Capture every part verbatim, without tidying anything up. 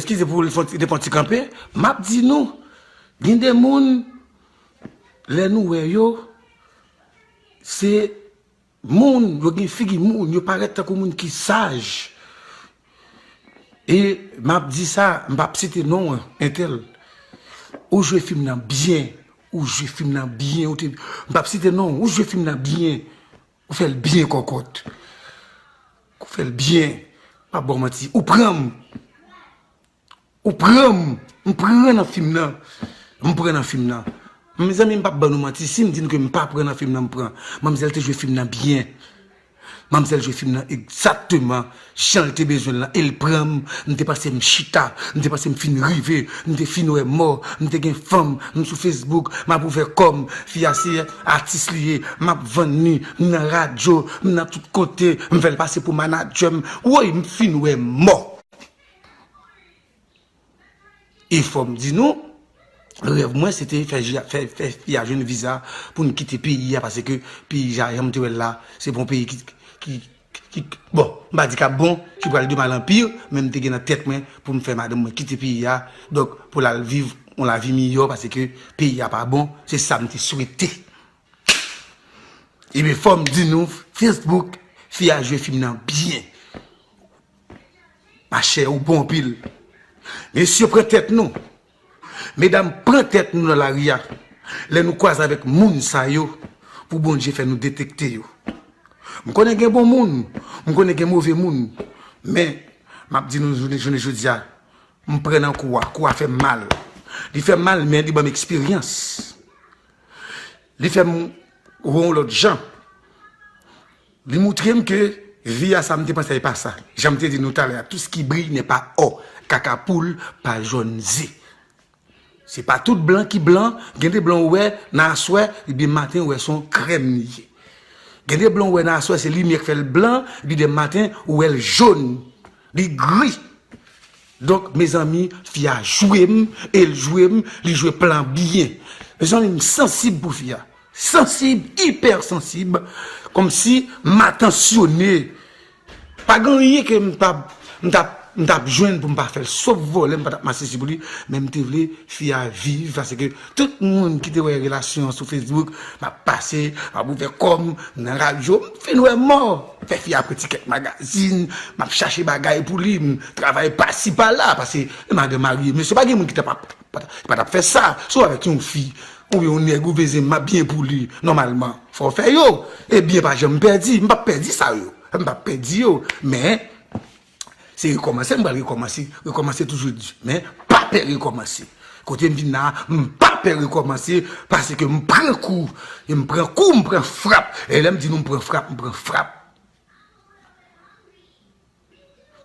kite pou li fè yon ti, li te fè yon ti kanpe, m ap di nou, gen de moun, lè nou wè yo, se moun, yo gen figi moun, yo parèt tankou moun ki saj. E m ap di sa, m p ap site non entèl. Ou jwe fim nan byen, ou jwe fim nan byen, ou te, m p ap site non, ou jwe fim nan byen, ou fè l byen kòkòt. Ou fè l byen, m p ap ba w manti, ou pran m. Ou pran m, m pran nan fim nan. M pran nan fim nan. Mezanmi, m p ap ban nou manti. Si m di nou ke m pa pran nan fim nan, m pran. Manmzèl te jwe fim nan byen. Manmzèl jwe fim nan egzakteman jan l te bezwen l lan. E l pran m, m te panse m chita, m te panse m fin rive, m te fin wè mò, m te gen fanm, m sou Facebook, m ap ouvè kò m, fi a se atis li ye, m ap vann li, m nan radyo, m nan tout kote, m fè l pase pou manadjè m. Woy, m fin wè mò. E fò m di nou, rèv mwen se te fè, fè, fè fi a jwenn viza pou n kite peyi a, paske peyi a, jan m te wè l la, se pa yon peyi ki, ki, ki, bon, m pa di k ap bon, ki pral de mal an pi, men m te gen nan tèt mwen pou m fè madanm mwen kite peyi a, donk pou l al viv yon lavi miyò, paske peyi a pa bon, se sa m te swete. Ebyen, fò m di nou, Facebook, fi a jwe fim nan byen. Machè, ou bon anpil. Mesye, pran tèt nou. Medam, pran tèt nou nan lari a. Lè nou kwaze avèk moun sa yo, pou Bondye fè nou detekte yo. M konnen gen bon moun, m konnen gen move moun, men m ap di nou jounen, jounen jodi a, m pran nan kou a, kou a fè m mal. Li fè m mal, men li ban m eksperyans. Li fè m wè yon lòt jan. Li moutre m ke vi a sa m te panse a e pa sa. Jan m te di nou talè a, tout ce qui brille n'est pas or. Kaka poul pa jòn ze. Se pa tout blan ki blan. Gen de blan ou wè nan aswè, ebyen maten ou wè se yon krèm li ye. Gen de blan ou wè nan aswè, se limyè k fè l blan, epi de maten ou wè l jòn, li gri. Donk, mezanmi, fi a jwe m, e l jwe m, li jwe plan byen. Mezanmi, m sansib pou fi a. Sansib, ipè sansib, kòmsi m atansyone. Pa gen anyen ke m t ap, m t ap, m t ap jwenn pou m pa fè l, sof vòlè, m pa t ap mache sou li, men m te vle fi a viv, paske tout moun ki te wè relasyon an sou Facebook, m ap pase, m ap ouvè kò m, nan radyo, m fin wè mò. Fè fi a pran ti kèk magazin, m ap chache bagay pou li, m travay pasi pala, paske madanm marye, mesye pa gen moun ki t ap, pa t, pa t ap fè sa. Si w avèk yon fi, oubyen yon nèg ou bezwen m ap byen pou li, nòmalman, fò w fè yo. E byen pa janm pèdi, m p ap pèdi sa yo. M p ap pèdi yo, men se rekòmanse, m pral rekòmanse, rekòmanse toujou di, men pa pè rekòmanse. Kote m vin la, m pa pè rekòmanse, paske m pran kou, e m pran kou, m pran frap. E lè m di nou m pran frap, m pran frap.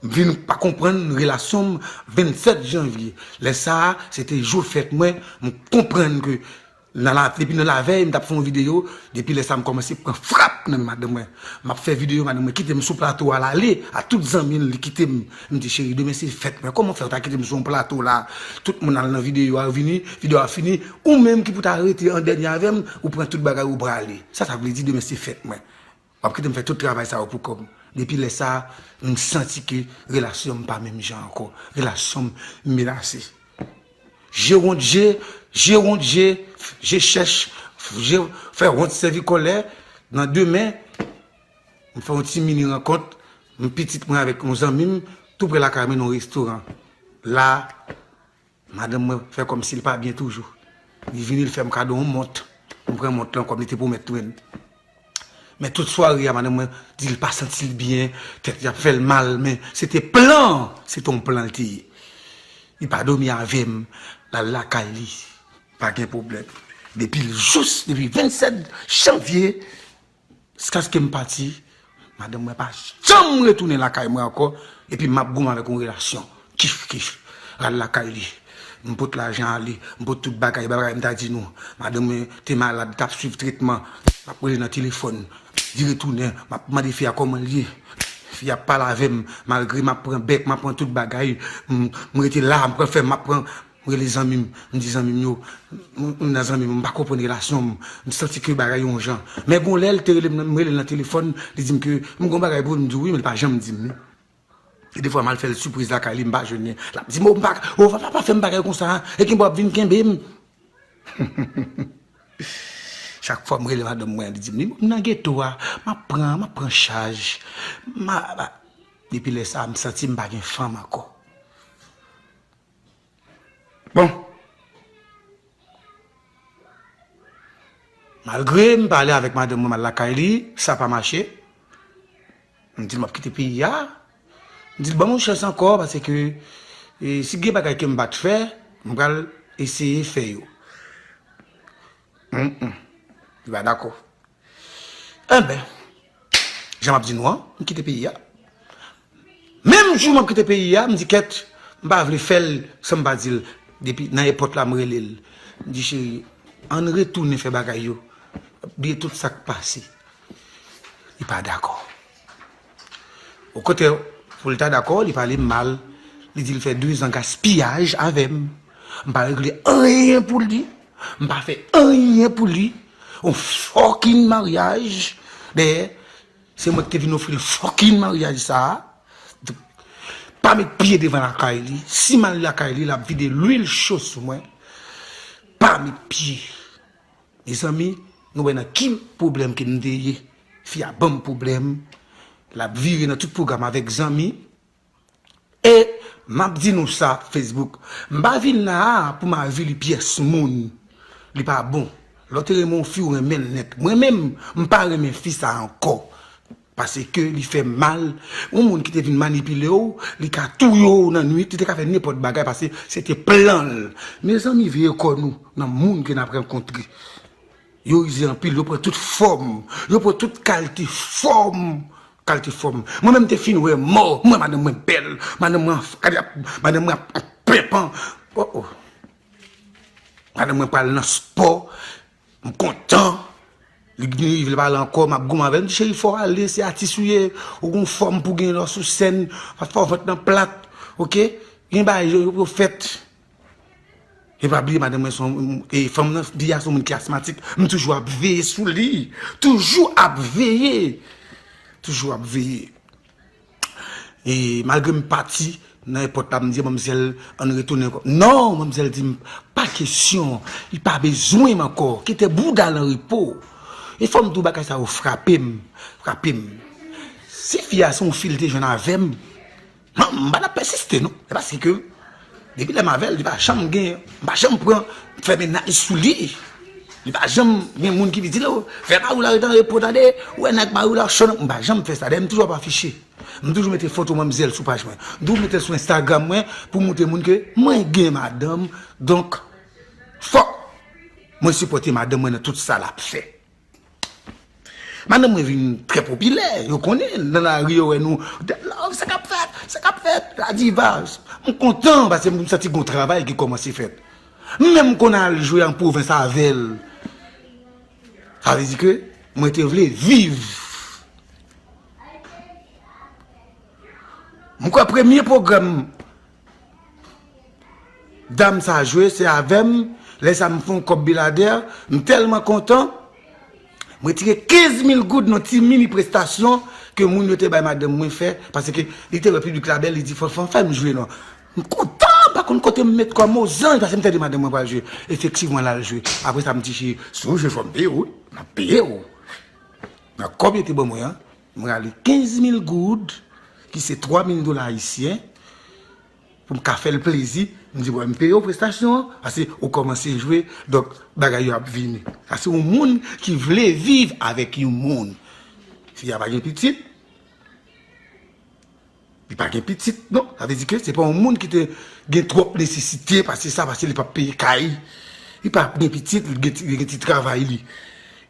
M vin pa konprann relasyon m vennsèt janvye. Lè sa a, se te jou fèt mwen, m konprann ke nan la, depi nan lavèy, m t ap fè yon videyo, depi lè sa a m kòmanse pran frap nan men madanm mwen. M ap fè videyo, madanm mwen kite m sou plato a, l ale, a tout zanmi l, li kite m. M di, cheri, demen se fèt mwen, kòman w fè w ta kite m sou yon plato la? Tout moun al nan videyo a, vini, videyo a fini, ou menm ki pou ta rete an dènye avè m, ou pran tout bagay ou prale. Sa sa vle di, demen se fèt mwen. W ap kite m fè tout travay sa yo pou kò m. Depi lè sa a, m santi ke relasyon m pa menm jan ankò. Relasyon m menase. Je honte, je, je honte, je, je chèch, je fè wont sèvi kòlè. Nan demen, m fè yon ti mini rankont, m pitit mwen avèk yon zanmi m, tou pre lakay mwen nan yon restoran. La, madanm mwen fè kòmsi l pa byen toujou. Li vini, l fè m kado yon mont. M pran mont lan kòm li te pwomèt mwen. Men tout sware a, madanm mwen di l pa santi l byen, tèt li ap fè l mal, men se te plan, se te yon plan l te ye. Li pa dòmi avè m, l al lakay li, pa gen pwoblèm. Depi l jous, depi vennsèt janvye, jiskaske m pati, madanm mwen pa janm retounen lakay mwen ankò, epi m ap goumen avèk yon relasyon. Kif, kif. Al lakay li. M pot lajan ale, m pot tout bagay, bagay m ta di nou. Madanm mwen te malad, t ap swiv tretman. M ap rele nan telefòn. Li retounen, m ap mande fi a kòman l ye. Fi a ap pale avè m, malgre m ap pran bèk, m ap pran tout bagay. M, m rete la, m pran fè, m ap pran, m rele zanmi m, m di zanmi m yo, m, m nan zanmi m, m pa konprann relasyon m, m santi ke bagay yon jan. Men gon lè, l te rele m, m rele l nan telefòn, li di m ke m gon bagay pou l, m di wi, men l pa janm di m li. E defwa, m al fè l sipriz lakay li, m pa jwenn li. L ap di m, "O, m pa, o, pa, pa, pa fè m bagay konsa, e kenbe w ap vin kenbe m." Chak fwa m rele madanm mwen, li di m, "Li, m nan geto a, m ap pran, m ap pran chaj." M a, a, depi lè sa a, m santi m pa gen fanm ankò. Bon. Malgre m pale avèk madanm mwen, m al lakay li, sa pa mache. M di l m ap kite peyi a. M di l ban m yon chans ankò, paske, e, si gen bagay ke m pa t fè, m pral eseye fè yo. Mm, mm. Li pa dakò. Enben, jan m ap di nou an, m kite peyi a. Menm jou m ap kite peyi a, m di kèt, m pa vle fè l san m pa di l. Depi nan èpòt la, m rele l. M di, "Cheri, ann retounen fè bagay yo. Bliye tout sa k pase." Li pa dakò. Okontrè, pou l ta dakò, li pale m mal. Li di l fè de zan gaspiyaj avè m. M pa regle anyen pou li. M pa fè anyen pou li. On fucking maryaj. Dayè, se mwen ki te vin ofri l fucking maryaj sa a. Pa met pye devan lakay li. Si m al lakay li, l ap vide lwil cho sou mwen. Pa met pye. Mezanmi, nou wè nan ki pwoblèm ke m te ye. Fi a ban m pwoblèm. L ap vire nan tout pwogram avèk zanmi. E m ap di nou sa, Facebook, m pa vin la a pou m avili pyès moun. Li pa bon. Lè w te renmen yon fi, w renmen l nèt. Mwen menm, m pa renmen fi sa ankò. Paske li fè m mal. Yon moun ki te vin manipile w, li ka touye w nan nwit, li te ka fè nenpòt bagay, paske se te plan l. Mezanmi, veye kò nou nan moun ke n ap rankontre. Yo ize anpil, yo pran tout fòm, yo pran tout kalite fòm, kalite fòm. Mwen menm te fin wè mò, mwen madanm mwen bèl, madanm mwen, gade, madanm mwen ap penpan. Oh, oh. Madanm mwen pral nan spò, m kontan. Li vin rive pale ankò, m ap goumen avè l. M di, "Cheri, fò w ale, se atis ou ye, ou gon fòm pou gen lè w sou sèn, pa fè w vant nan plat, oke? Gen bagay yo, yo fèt." E pa bliye, madanm mwen se yon, e fanm nan, fi a se yon moun ki asmatik. M toujou ap veye sou li. Toujou ap veye. Toujou ap veye. E malgre m pati, nan èpòt la, m di manmzèl, "Ann retounen ankò." Non, manmzèl di m, "Pa kesyon, li pa bezwen m ankò. Kite bouda l an repo." E fò m di w, bagay sa yo frape m, frape m. Si fi a se yon fi l te jwenn avè m, non, m pa t ap pèsiste, non. Se paske depi lè m avè l, li pa janm gen, m pa janm pran, fè mennaj sou li. Li pa janm gen moun ki vin di l, "O, fè mari w la rete an repo, tande, ou wè nèg mari w la cho, non." M pa janm fè sa. Dayè, m toujou ap afiche. M toujou mete foto manmzèl sou paj mwen. M toujou mete l sou Instagram mwen pou montre moun ke mwen gen madanm. Donk, fòk mwen sipòte madanm mwen nan tout sa l ap fè. Madanm mwen vin trè popilè, yo konnen, nan lari yo wè nou, "Dead Love, sa k ap fèt, sa k ap fèt, la diva." M kontan, paske m santi gon travay ki kòmanse fèt. M menm konn al jwe an pwovens avè l. Sa vle di ke mwen te vle viv. M kwè premye pwogram dam sa jwe, se avè m. Lè sa m fè yon kòb Beladè, m tèlman kontan. M retire kenz mil goud nan ti mini prestasyon ke moun yo te bay madanm mwen fè, paske li te wè piblik la bèl, li di, "Fanfan, fè m jwe non." M kontan, m pa konn kote m met kò m, o zanj, paske m tande madanm mwen pral jwe. Efektivman, l al jwe. Apre sa, m di, "Cheri, si w jwe, fò m peye w, wi. M ap peye w." Nan kòb yo te ban mwen an, m rale kenz mil goud, ki se twa mil dola ayisyen, pou m ka fè l plezi. M di, "Bon, m peye w prestasyon an, paske ou kòmanse jwe, donk bagay yo ap vini." Sa se yon moun ki vle viv avèk yon moun. Fi a pa gen pitit, li pa gen pitit, non. Sa vle di ke se pa yon moun ki te gen twòp nesesite, paske sa, paske li p ap peye kay, li p ap gen pitit, li gen ti, li gen ti travay li.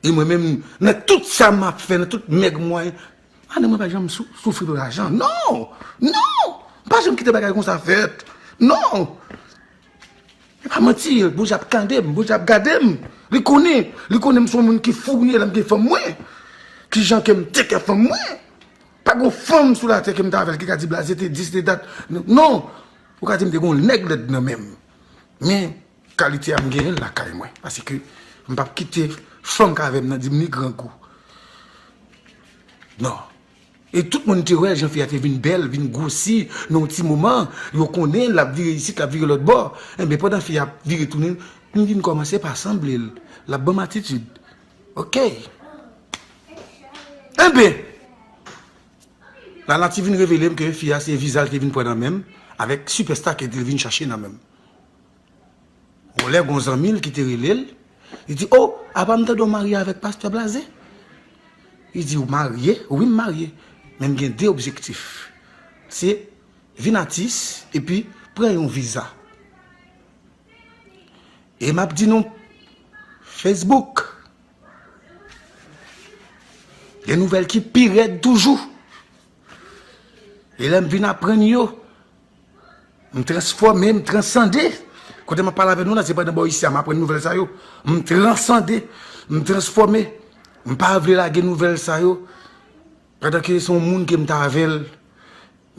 E mwen menm, nan tout sa m ap fè, nan tout mèg mwayen, madanm mwen pa janm sou-, soufri pou lajan. Non! Non! M pa janm kite bagay konsa fèt. Non! E pa manti, Boujè ap tande m, Boujè ap gade m. Li konnen, li konnen m se yon moun ki founi lè m gen fanm mwen. Kijan ke m teke fanm mwen. Pa gon fanm sou latè ke m ta avè l ki ka di blaze te di, se te dat. Non! Ou ka di m te gon nèg lèd nan men m. Men, kalite a m genyen l lakay mwen. Paske m p ap kite fanm k avè m nan di m li grangou. Non. E tout moun te wè jan fi a te vin bèl, vin gwosi nan yon ti moman. Yo konnen l ap vire isit, l ap vire lòt bò. Enben, pandan fi a ap vire tounen, m vin kòmanse pa sanble l. L ap ban m atitid. Oke. Enben, lanati vin revele m ke fi a se viza l te vin pran nan men m, avèk sipèsta ke l te vin chache nan men m. Yon lè, gon zanmi l ki te rele l, li di, "O, apa m tande w marye avèk pastè Blaze?" Li di, "Ou marye?" "Wi, m marye. Men m gen de objektif. Se vin atis, epi pran yon viza." E m ap di nou, Facebook, gen nouvèl ki pi rèd toujou. E lè m vin aprann yo, m transfòme, m transande. Kote m ap pale avè nou la, se pandan bò isi a m aprann nouvèl sa yo. M transande, m transfòme. M pa vle lage nouvèl sa yo. Pandan ke se yon moun ke m t avè l,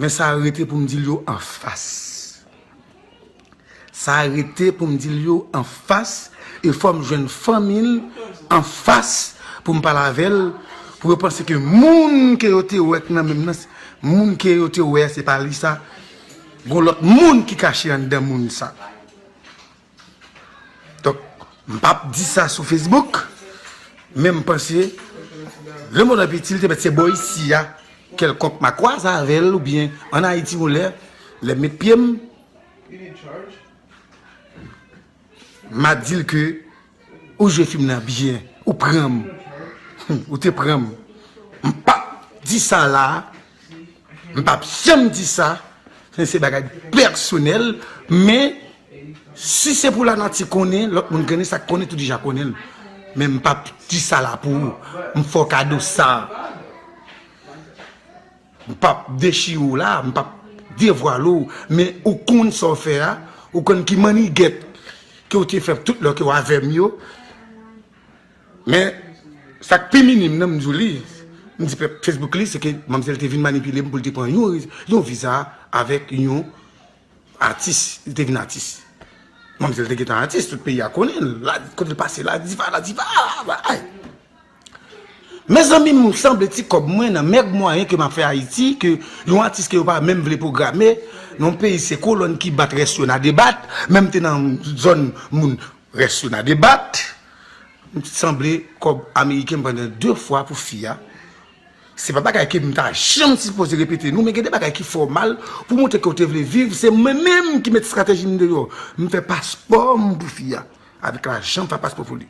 men sa rete pou m di l yo anfas. Sa rete pou m di l yo anfas, e fò m jwenn fanmi l anfas pou m pale avè l, pou yo panse ke moun ke yo te wè k nan men m nan, moun ke yo te wè a, se pa li sa. Gon lòt moun ki kache anndan moun sa. Donk, m p ap di sa sou Facebook, men m panse, le monde est petit, li te mèt se bò isi a, kèlkonk m a kwaze avè l, oubyen ann Ayiti, yon lè, lè m met pye m, m a di l ke ou jwe fim nan byen, ou pran m, ou te pran m. M p ap di sa la, m p ap janm di sa, se, se bagay pèsonèl, men si se pou lanati konnen, lòt moun konnen, sa k konnen tou deja konnen l. Men m p ap di sa la pou ou, m fè w kado sa. M p ap dechire w la, m p ap devwale w, men ou konn sa w fè a, ou konn ki mannigèt ke w te fè tout lè ke w avè m yo. Men, sa k pi minim nan, m di w li, m di pèp Facebook li, se ke manmzèl te vin manipile m pou l te pran yon, yon viza avèk yon atis, li te vin atis. Manmzèl te gentan atis, tout peyi a konnen l, la, kote l pase, la diva, la diva, ay. Mezanmi, m sanble ti kòb mwen nan mèg mwayen ke m ap fè Ayiti, ke yon atis ke yo pa menm vle pwograme, nan yon peyi se kolòn ki bat rès yo nan debat, menm te nan zòn moun rès yo nan debat. M sanble kòb ameriken m pran nan de fwa pou fi a. Se pa bagay ke m ta janm sipoze repete nou, men gen de bagay ki fè w mal pou montre ke w te vle viv. Se mwen menm ki met estrateji m deyò. M fè paspò m pou fi a. Avèk lajan m fè paspò pou li.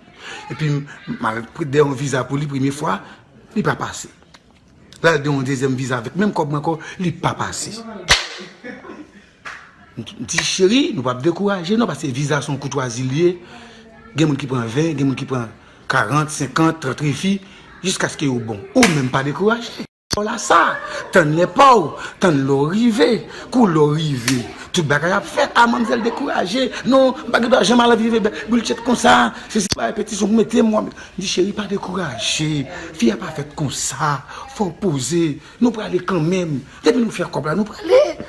Epi m, m al pre-, dèyè yon viza pou li premye fwa, li pa pase. L al de yon dezyèm viza avèk menm kòb mwen ankò, li pa pase. M di, "Cheri, nou p ap dekouraje non, paske viza se yon koutwazi l ye. Gen moun ki pran ven, gen moun ki pran karant, senkant, trant refi, jiskaske yo bon." Ou menm pa dekouraje. Ou la sa, tann lè pa w, tann lè w rive, kou lè w rive, tout bagay ap fèt. A, manmzèl dekouraje. Non, m pa gen dwa janm al viv bèl boul tchèt konsa. Se si pa repetisyon pou mete m, m di, "Cheri, pa dekouraje. Fi a pa fèt konsa. Fò w poze. Nou prale kanmenm. Depi nou fè kòb la, nou prale."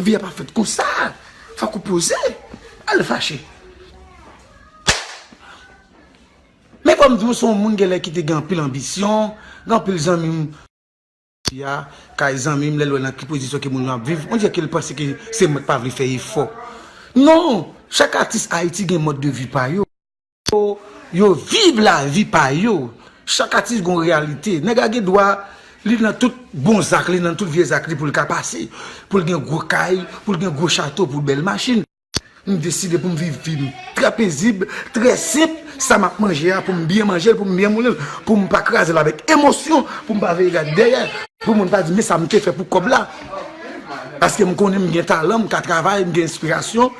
Vi a pa fèt konsa. Fòk ou poze. Al fache. Men fò m di w, se yon moun genlè ki te gen anpil anbisyon, gen anpil zanmi m. Fi a, kay zanmi m, lè l wè nan ki pozisyon ke moun yo ap viv, on dirè ke l panse ke se mwen k pa vle fè efò. Non! Chak atis Ayiti gen mòd de vi pa yo. Yo, yo viv lavi pa yo. Chak atis gon reyalite. Nèg la gen dwa, li nan tout bon zak li, nan tout vye zak li pou l ka pase. Pou l gen gwo kay, pou l gen gwo chato, pou l bèl machin. M deside pou m viv vi m trè pezib, trè senp. Sa m ap manje a, pou m byen manje l, pou m byen moule l, pou m pa kraze l avèk emosyon, pou m pa veye gade dèyè, pou moun pa di, "Men sa m te fè pou kòb la." Paske m konnen m gen talan, m ka travay, m gen enspirasyon.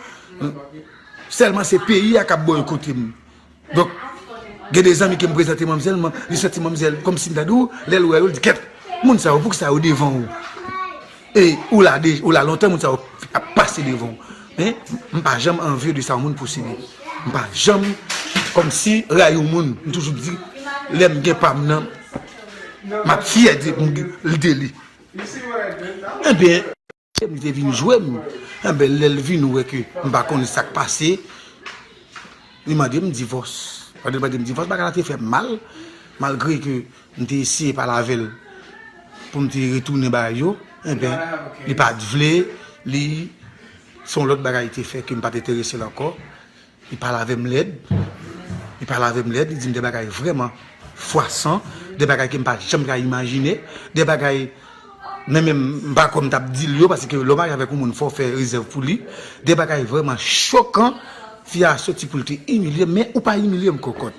Sèlman se peyi a k ap bòykote m. Donk, gen de zanmi ke m prezante manmzèl, man-, li santi manmzèl kòmsi m ta di w, lè l wè yo, l di, "Kèt, moun sa yo, poukisa yo devan w?" E ou la de, ou la lontan, moun sa yo ap pase devan w. Men, m pa janm anvi de sa yon moun posede. M pa janm kòmsi rayi yon moun. M toujou di, lè m gen pa m nan, m ap fyè de, de li. Ebyen, li te vin jwe m. Enben, lè l vin wè ke m pa konnen sa k pase, li mande m divòs. Pandan l mande m divòs, bagay la te fè m mal, malgre ke m te eseye pale avè l. pou m te retounen ba yo, enben, li pa t vle, li, se yon lòt bagay li te fè ke m pa t enterese l ankò. Li pale avè m lèd. Li pale avè m lèd, li di m de bagay vrèman fwasan, de bagay ke m pa janm ka imajine, de bagay, men menm m pa kwè m t ap di l yo, paske lè w marye avèk yon moun, fò w fè rezèv pou li. De bagay vrèman chokan. Fi a soti pou l te imilye m, men ou pa imilye m, kòkòt.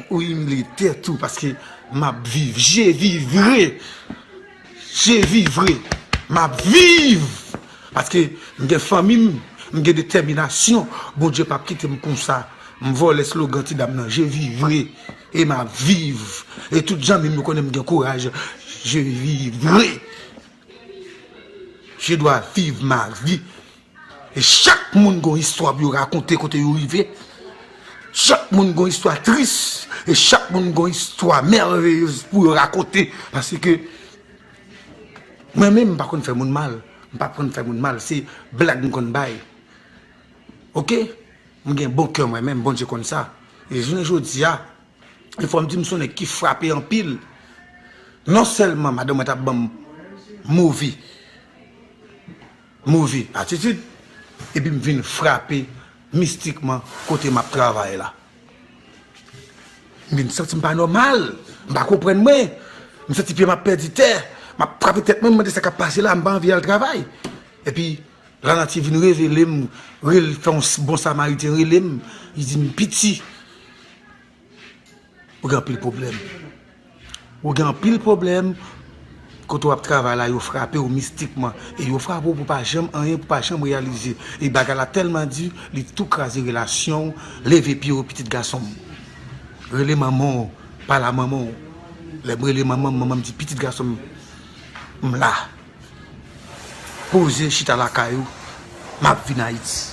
Ou imilye tèt ou, paske m ap viv, je vivrai. Je vivrai. M ap viv. Paske m gen fanmi m, m gen detèminasyon. Bondye p ap kite m konsa. M vòlè slogan ti dam nan. Je vivrai. E m ap viv. E tout zanmi m yo konnen m gen kouraj. Je vivrai. Je dois vivre ma vie. E chak moun gon istwa pou yo rakonte kote yo rive. Chak moun gon istwa tris. E chak moun gon istwa mèveyez pou yo rakonte. Paske mwen menm, m pa konn fè moun mal. M pa konn fè moun mal. Se blag m konn bay. Oke? M gen bon kè mwen menm, Bondye konn sa. E jounen jodi a, e fò m di m se yon nèg ki frape anpil. Non sèlman madanm mwen t ap ban m move, move atitid, epi m vin frape mistikman kote m ap travay la. M vin santi m pa nòmal, m pa konprann mwen. M santi pye m ap pèdi tè, m ap frape tèt mwen, m mande sa k ap pase la, m pa anvi al travay. Epi, lanati vin revele m, rele, fè yon s- bon samariten rele m, li di m, "Piti, ou gen anpil pwoblèm. Ou gen anpil pwoblèm, kote w ap travay la, yo frape w mistikman. E yo frape w pou pa janm anyen, pou pa janm reyalize. E bagay la tèlman di, li tou kraze relasyon w, leve pye w, pitit gason m. Rele manman w, pale a manman w." Lè m rele manman m, manman m di, "Pitit gason m, m la. Poze, chita lakay ou, m ap vin Ayiti."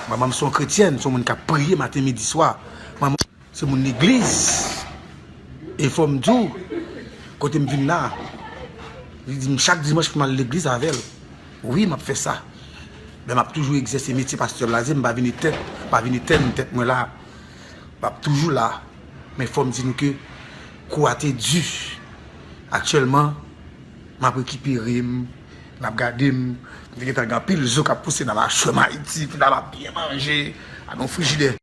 Manman m se yon kretyèn, se yon moun k ap priye maten, midi, swa. Manman se moun legliz. E fò m di w, kote m vin la, li di m chak dimanch pou m al legliz avè l. Wi, m ap fè sa. Men m ap toujou egzèse metye pastè Blaze, m pa vin etèn, m pa vin etèn tèt mwen la. M ap toujou la. Men fò m di nou ke kou a te di. Aktyèlman, m ap rekipere m, n ap gade m, m te gentan gen anpil zo k ap pouse nan machwè m Ayiti, epi la m ap byen manje, a nan frijidè.